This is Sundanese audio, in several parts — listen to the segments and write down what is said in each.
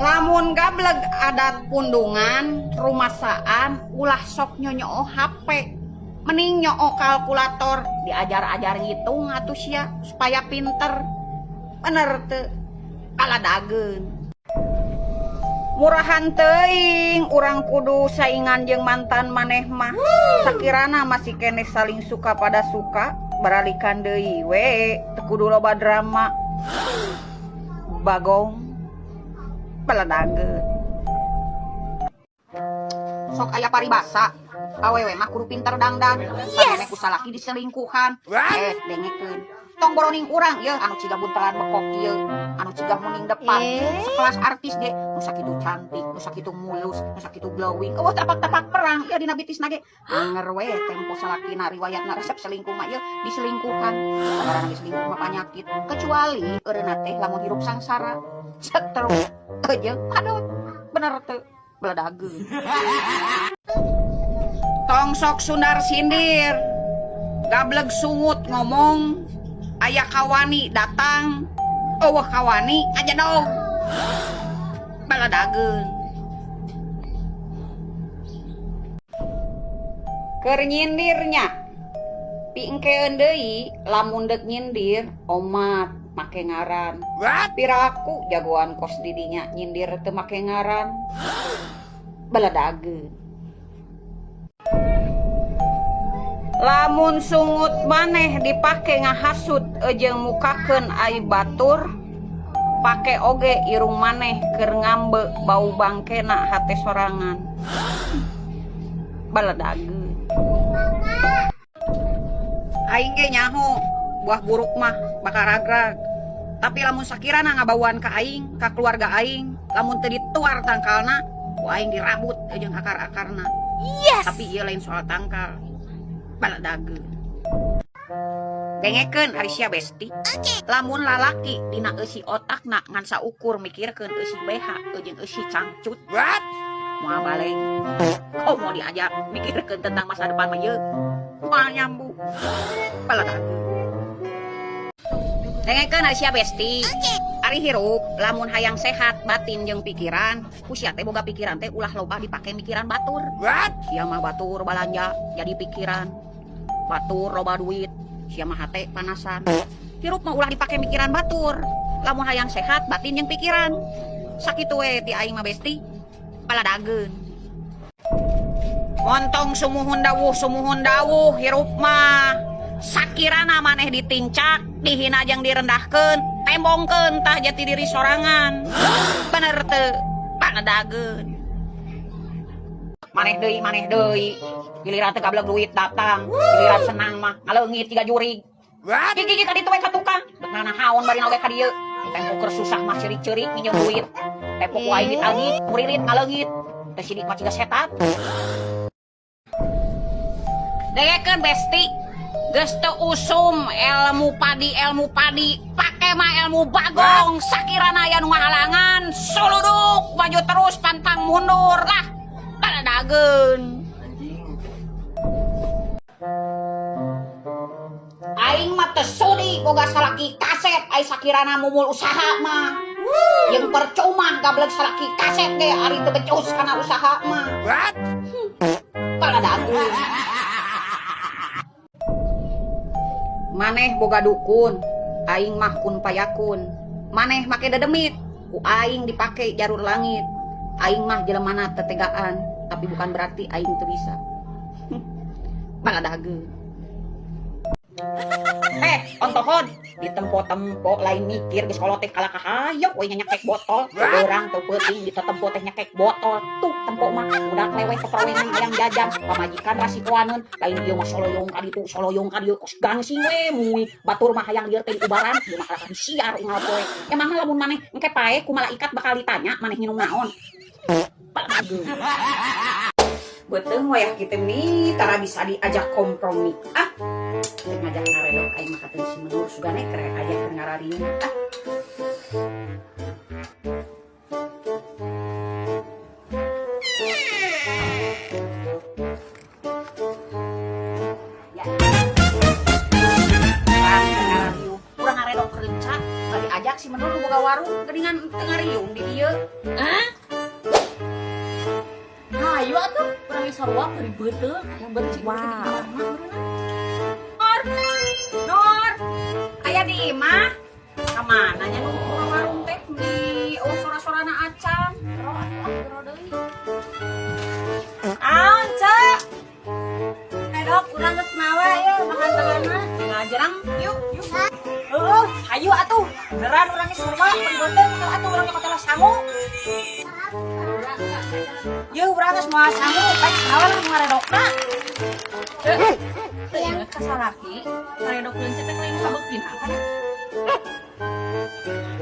Lamun gableg adat pundungan rumasaan ulah sok nyonyoo HP. Mending nyoo kalkulator diajar-ajar ngitung atuh sia supaya pinter. Bener teu? Kaladageun. Murahan teuing urang kudu saingan jeung mantan maneh mah. Sakirana masih keneh saling suka pada suka, baralikan deui we, teu kudu loba drama. Bagong baladageun. Sok aya paribasa, awewe mah kudu pinter dangdan. Yes. Ku salaki diselingkuhan. Dengekeun. Tong boroning urang yeuh anu ciga buntelan bekok ieu, anu ciga muning depan. Sekelas artis ge, nu sakitu cantik, nu sakitu mulus, nu sakitu glowing. Eueuh tapak-tapak perang ieu dina bitisna ge. Anger we tempo salakina riwayatna resep selingkuh mah ieu diselingkuhan. Sabarana diselingkuh mah panyakit, kecuali eureunna teh lamun hirup sangsara. Stroke jeung padot. Bener teu? Beledageun. Tong sok sundar sindir. Gableg sungut ngomong. Aya kawani datang, eueuh kawani ngajedog. Baladageun. Keur nyindirnya. Piengkeun deui lamun deuk nyindir omat make ngaran. Piraku jagoan kos didinya nyindir teu make ngaran. Baladageun. Lamun sungut maneh dipake ngahasut jeung mukakeun aib batur, pake oge irung maneh keur ngambe bau bangkena hate sorangan. Baladageun. Aing ge nyaho buah buruk mah bakal ragrag. Tapi lamun sakirana ngabauan ka aing, ka keluarga aing, lamun teu dituar tangkalna, ku aing dirabut jeung akar-akarna. Yes. Tapi ieu lain soal tangkal. Baladageun. Dengekeun ari sia besti. Lamun lalaki dina eusi otakna ngan saukur mikirkeun eusi BH jeung eusi cangcut. Moal balik. Oh mau diajak mikirkeun tentang masa depan mah ieu. Moal nyambu. Baladageun. Dengekeun ari sia besti. Ari hirup lamun hayang sehat batin jeung pikiran, ku sia teh boga pikiran teh ulah loba dipake mikiran batur. Sia mah batur balanja jadi pikiran. Batur loba duit, sia mah hate panasan. Hirup mah ulah dipake mikiran batur. Lamun hayang sehat batin jeung pikiran. Sakitu we ti aing mah besti. Baladageun. Montong sumuhun dawuh hirup mah. Sakirana maneh ditincak, dihina jeung direndahkeun, tembongkeun tah jati diri sorangan. Bener teu? Baladageun. Maneh deui. Giliran teu gablek duit datang, giliran senang mah ngaleungit jiga jurig. Gigi ka ditu we ka tukang, dek nanahaon bari oge ka dieu. Tempo keur susah mah ceurik-ceurik nginjeum duit. Tempo ku aing ditagih, murilit ngaleungit. Teh sidik mah ciga setan. Dengekeun besti. Geus teu usum ilmu padi, pake mah ilmu bagong. Sakirana aya nu ngahalangan, suluduk maju terus pantang mundur lah. Baladageun. Aing mah teu sudi boga salaki kaset ai sakirana mumul usaha mah. Jeung percuma gableg salaki kaset ge ari teu becus kana usaha mah. Baladageun. Maneh boga dukun, aing mah kun payakun. Maneh make dedemit, ku aing dipake jarur langit. Aing mah jelemana tetegaan, tapi bukan berarti aing teu bisa. Baladageun. Ontohon, ditempo-tempo lain mikir geus kolot teh kalah kahayok we nyekek botol. Urang teu peuting ditetempo teh nyekek botol. Tuh tempo mah budak leweh keprawenan hayang jajan, pamajikan rasikoaneun, lain ieu mah soloyong ka ditu, soloyong ka dieu, kos gangsing we mui. Batur mah hayang lieur teh diubaran, ieu mah kalah disiar unggal poe. Emangna lamun maneh engke pae ku malaikat bakal ditanya maneh nginum naon. Baladageun. Beuteung wayah kitu nih tara bisa diajak kompromi. Ah, teu ngajak ngaredok aing mah kateung si Menur sugane keur aya keur ngarariung. Ah. Ya. Urang ngaredok renca, bari ajak si Menur boga warung geuningan teu ngariung. Riung di dieu. Hayu atuh, urang ge sarua beureum beuteung aya bersih. Wow. Nur. Nur. Aya di imah. Ka mana nya nu ka warung teh di oh sora-sorana acan. Aon, Cek? Redok urang geus mawa ya makan-makanna. Ngajerang yuk yuk. Heuh, hayu atuh. Beneran urang ge sarua beureum beuteung atuh urang ge katelah sangu. Yeuh urang geus moal sangu, baik salah nu ngaredokna. Teu inget ka salaki, karedok leunca teh lain kabeukina kan?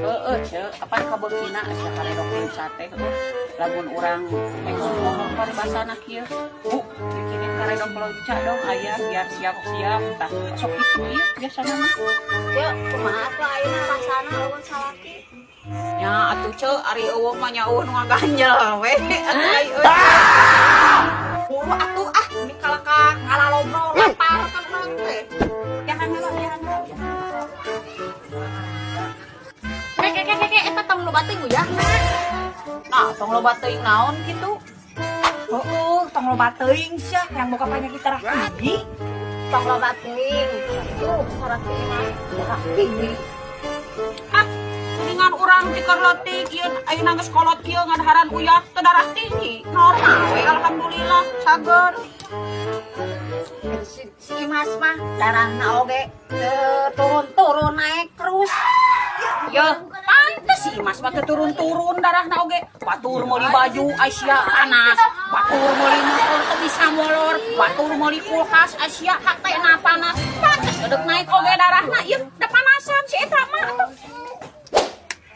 Heeh, Ceu, apa kabeukina asa karedok leunca teh heuh. Lamun urang rek ngomong paribasana kieu. Bu, bikinin karedok leunca dong ayah biar siap-siap tah. Sok kitu ieu biasana mah. Cek, kumaha atuh ayeuna rasana eueun salaki? Nya atuh Ceu, ari eueuh mah nya eueuh nu ngaganjel we. Atuh ai eueuh. Buru atuh ah, ini kalaka ngalalobro lapar kan urang teh. Jangan heula, jangan heula. Keke keke keke eta tong loba teuing uyah. Nah, tong loba teuing naon kitu? Heuh, tong loba teuing sia yang boga penyakit darah tinggi. Tong loba teuing. Tuh, salaki mah darah tinggi. Ah, kuningan urang tikeur leutik ieu ayeuna geus kolot kieu ngadaharan uyah teu darah tinggi. Normal we alhamdulillah, cager. Si Imas mah darahna oge teu turun-turun naik terus. Ya, pantes si Imas mah teu turun-turun darahna oge. Batur meuli baju Asia panas, batur meuli motor teu bisa molor, batur meuli kulkas Asia hatena panas. Pantes dedek naik oge darahna ieu da panasan si eta mah atuh.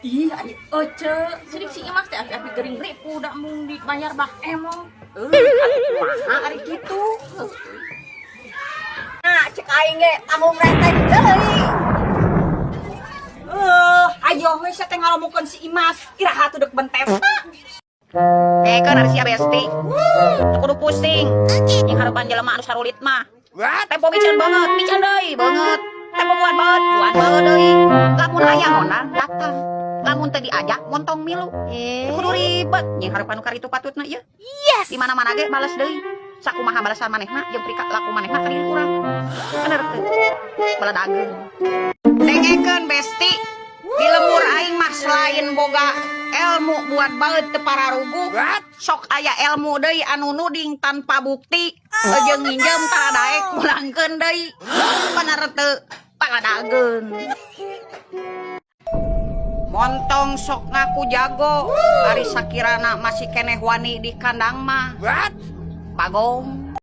Ih, ari ece, sirik si Imas teh api-api gering ripu da mung dibayar bak emong. Atuh kumaha ari kitu? Nah, cek aing ge tanggung renteng deui. Ayo we sia teh ngalomokeun si Imas, iraha atuh deuk bentef. Keun ari sia besti. Teu kudu pusing. Jeung harepan jelema anu sarulit mah. Tempo miceun beungeut, miceun deui beungeut. Tempo buat beut, buat beut deui. Lamun aya ngondang datang. Lamun teu diajak montong milu. Teu kudu ribet jeung harepan nu karitu patutna ieu. Yes. Di mana-mana ge bales deui. Sakumaha balasan manehna jeung prika laku manehna ka diri urang. Bener teu? Baladageung. Dengekeun besti. Di lembur aing mah selain boga ilmu buat baeud teu pararuguh, sok aya ilmu deui anu nuding tanpa bukti, jeung nginjem tara daek mulangkeun deui. Bener teu? Baladageun. Montong sok ngaku jago, ari sakirana masih keneh wani di kandang mah. Bagong.